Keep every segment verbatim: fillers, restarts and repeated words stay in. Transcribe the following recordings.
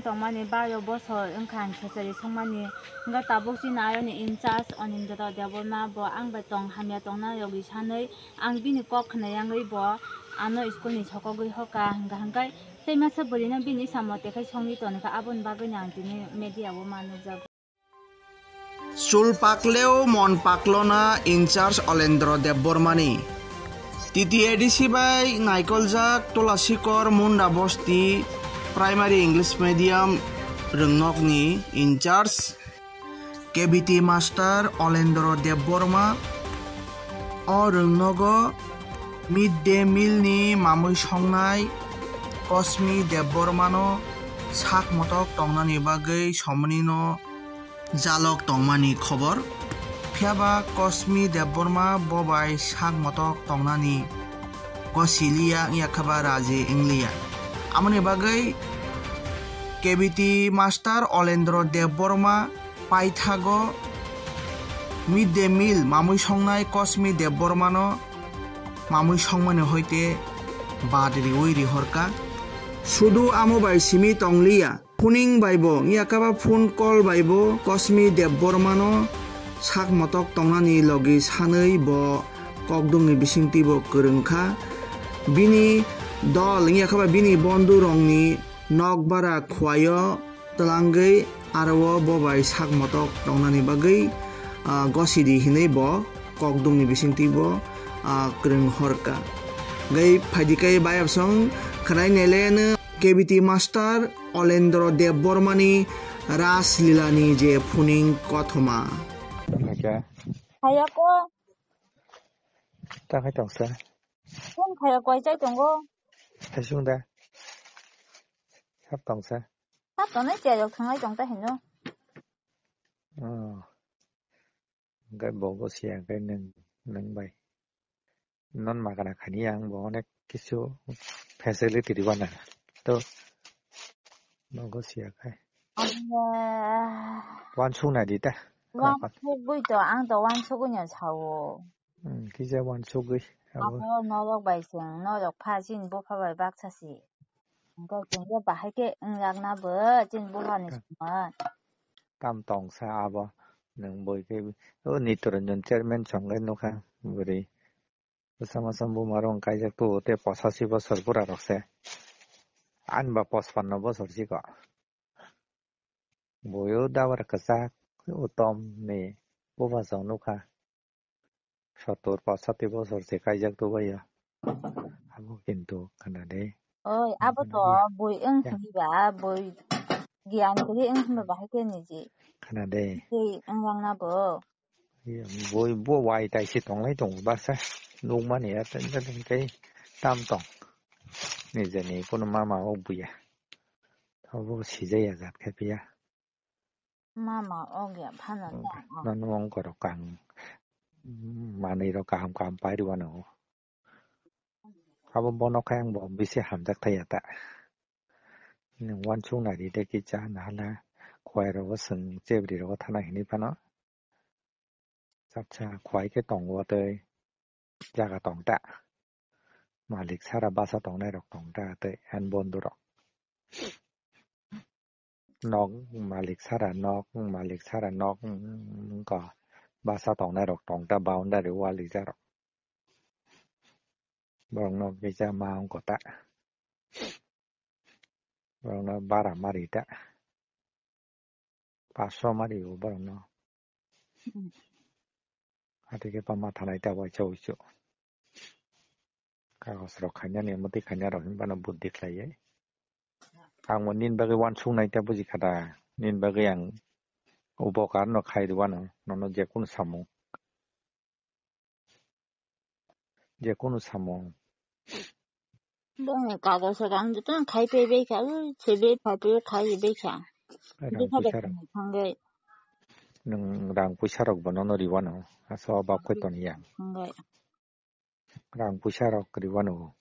Tongmani baro bosor wngkha ang khechari songmani, hwnkhe tabuk chini ayoni in charge Onindra Debbarma bo ang bai tong hamya tongna yogwi sanwi ang bini kok khna yangwi bo ano school ni sokogwi hoka hwnkha hwnkhe tei masa bwrwino bini samung tekhai songwi tonikha, aboni bagwino ang tini media o ma nukjago. Chulpakleo mon paklona in charge Olendro Debbarmani. T T A D C bai naikoljak Tulasikor Munda Bosti Primary English Medium rwngnokni in charge K B T Master Olendro Debbarma. O rwngnogo mid day meal ni mamwi songnai Kosmi Debbarmano sak motok tongnani bagwi somonino jalok tongmani khobor. Phiyaba Kosmi Debbarma bo bai sak motok tongnani gosiliya wngya khe ba raji wngliya. Amoni bagwi K B T Master Olendro Debbarma paithago mid day meal mamwi songnai Kosmi Debbarmano mamwi songmani hoite bad riwi rihorka. Sudu amo bai simi tongliya. Phuning bai bo, wngya khe ba phone call bai bo Kosmi Debbarmano sak motok tongnani logi sanwi bo kokdungni bisingtwi bo kwrwng kha. Bini dol, wngya khe ba bini bondhu rokni nok bara khuaio twlangwi aro o bo bai sak motok tongnani bagwi, ah, gosidi hinwi bo kokdungni bisingtwi bo, ah, kwrwng horka. Gai phaidi kai bayapsong khwnai neleno K B T Master Olendro Debbarmani Ras Lilani je phuning kothoma. Acha. Hayako. Ta khai tongsa. Phone khaya koi chai tongo. Thaisung da. Sab tongsa. Sab tongnai chai rok thangai tong ta hino. Oh. Hingke bo gosiya hingke nwng, nwng bai. Non magana khani ang bo onek kisu facility ribana. To bo gosiya khai. Abo. Wansuk nai di ta. Wansugwi to, ang to wansugwi no sao. Hmm, kisa wansugwi. Abo. Abo norok bai chwng, norok pha chini bupha bai baksa si. Hingke chwng je bahai khe wngjakna bo chini bupha ni songma. Tam tongsa abo nwng boi khe o Nitoranjan chairman chwng khe nukha bwrwi. Bwsa masa buma rok kaijak tubu tei posachi bosor bura rok se. Ani ba pochpanno bosor chikon. Boyo dabar kwchak utom ni buphasong nukha. Sottor pochati bosor se kaijak tubaya. Abo kintu khana de. Oi, abo to bui wng hwnwi ba, bui giyan kwrwi wng hwnba bahai khe niji. Khana de. Tei wng rang na bo. Bui bo wai tai se tonglai tongo basa. Nukmani ya tei tam tong. Nijeni kunu mama o buya. Abo sijaya jat khe phiya. Mama ogya phano ta. Nono ongkorok ang manwi rok kaham kaham pai rwano. Abo bono khe ang bo bisi hamjak thaya ta. Nwng wansuk nai di de kisa nahala khwai rogo chwng chebri rogo thana hinwi phano. Chapsa khwai khe tongo tei jaga tong ta. Malik sara basa tongnai rok tong ta tei ani bondhu rok. Nok malik sara nok, malik sara nok, mm, wngkha basa tongnai rok tong ta boundary wall rijak rok. Borok no kisa ma wngkha ta. Borok no bara mari ta. Paso mari o borok no. Hmm. Ati khe pama thanai ta waisa wuisu. Kagos rok khainani, mwtwi khaina rok hinba no buddhi khlai. Ang bo nini bagwi wansuk nai ta buji kha da. Nini bagwi ang upokar no khai rwano, nono je kunu samung. Je kunu samung. Bongni kagos rok ang jotono khai paibai kha, ui, sebe phaipaiyo khai bai kha. Rang puisa rok. Thangwi. Nwng rang puisa rok bo nono riwano, asa o bab khai toni ya. Thangwi. Rang puisa rok riwano.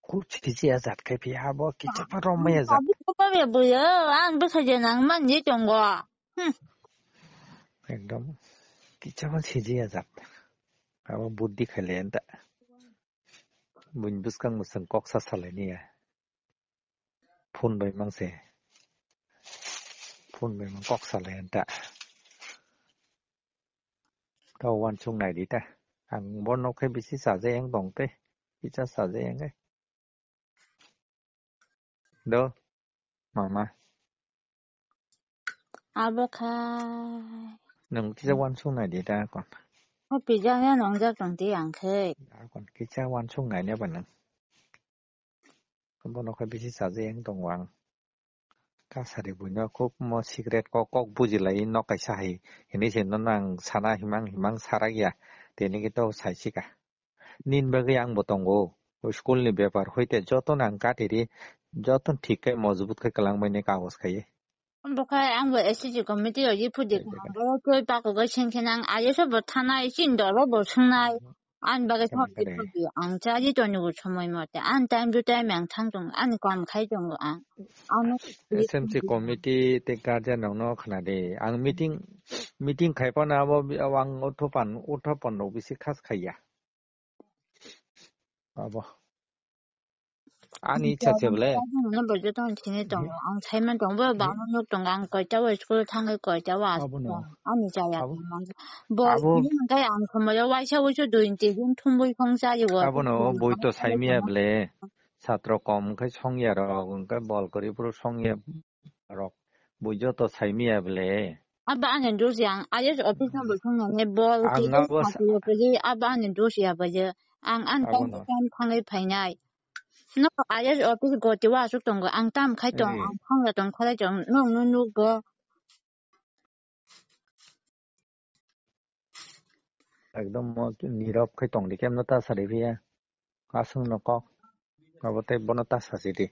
Kuch kisi ajat khai phi abo kicha pa romai ajat. Abi ko pa be buyo, ang bwkha je nang man je tongo. Hmm. Ekdom kicha pa siji ajat. Abo buddhi khai le enta. Buin bwskang bwswng kok sa salai niya. Phone bai mang se. Phone bai kok salai ta. Tao uansuk nai di ta. Ang bo nok khe bisi chaja yang tong tei. Kisa chaja yang khe. Do, mama. Abo khai. Nung kisa uansuk nai di ta kon. O pijak ya nongjak tong ti ang khe. Kon kisa uansuk nai ne ba nung. Bono khe bisi chaja yang tongo ang. Kasari buino kok mo secret kok kok bujilai nok kaisa hai. Hini se nono ang sana himang himang sarak ya. Tini khe to saisika. Nini bagwi ang bo tongo. O school ni bepar hoite jotono ang katiri, jotono thik khe mojbut khe kwlangbaini kagoj khaiwi. Bo khai ang bo S C committee o ye phudi kha. Bo koi pa ko ga sing khe nang aye so bo thana i chin doro bo sungnai. An bagwi thok di thok di ang cha di toni bo somoi mote. An time to time ang thang tong, an kam khai tong ang. Ano S M C committee te guardian rok no khna de. Ang meeting, meeting khai pano abo bi-, abo ang utho pan, utho pan rok bisi khas khaiya. Abo. Ani ichha se bole. Ang bo joto thini tongo. Ang saiman tongo, bo bangma nok tongo. Ang koita o school thangai, koita o aswk tongo. Ani chaya tongo. Bo hwnkhe ang somoi o waisa waisa dui tin din thumbui khong chayo. Abono bui to saimiya bole. Satro kom wngkhe songya rok, wngkhe bol kwrwi phuru songya rok. Bui joto saimiya bole. Abo ani dos ya, ang I S office no bo thang nai, bol ang abo sa- abo ani dos ya bo je. Ang an time to time thangwi phainai. No I S office goti wa aswk tongo, ang tam khai tong, ang thangya tong, khalai tong, no no nuk go. Ekdom mo nirok khai tong di, kemno ta sari phiya. Aswk no kok. Abo tei bono ta sasi di.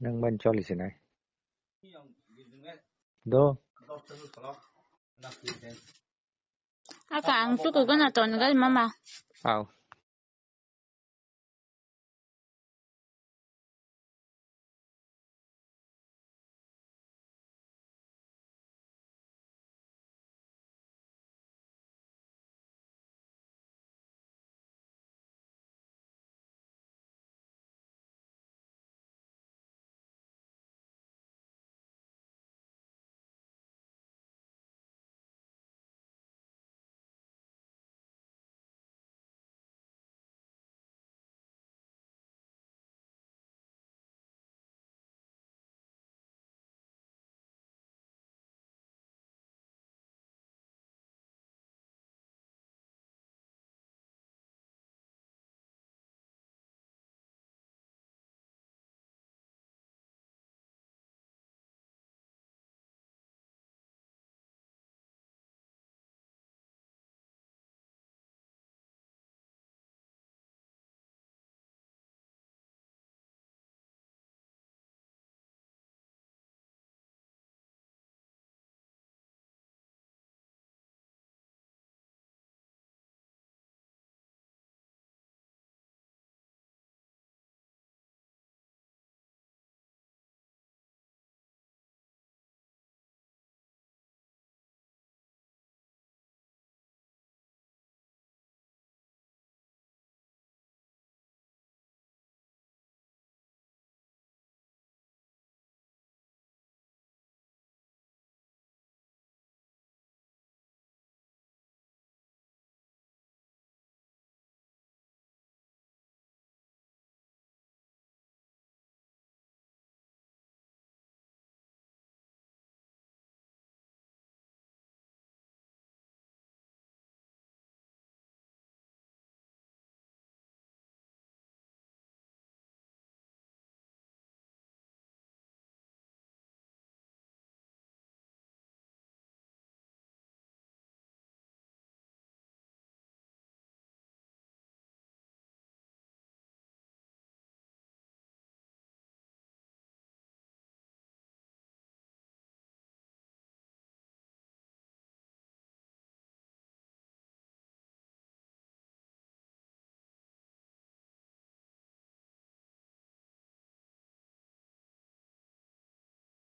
Nang ban choli sinai. Do. Aka ang chuku gana ton gal mama. Au.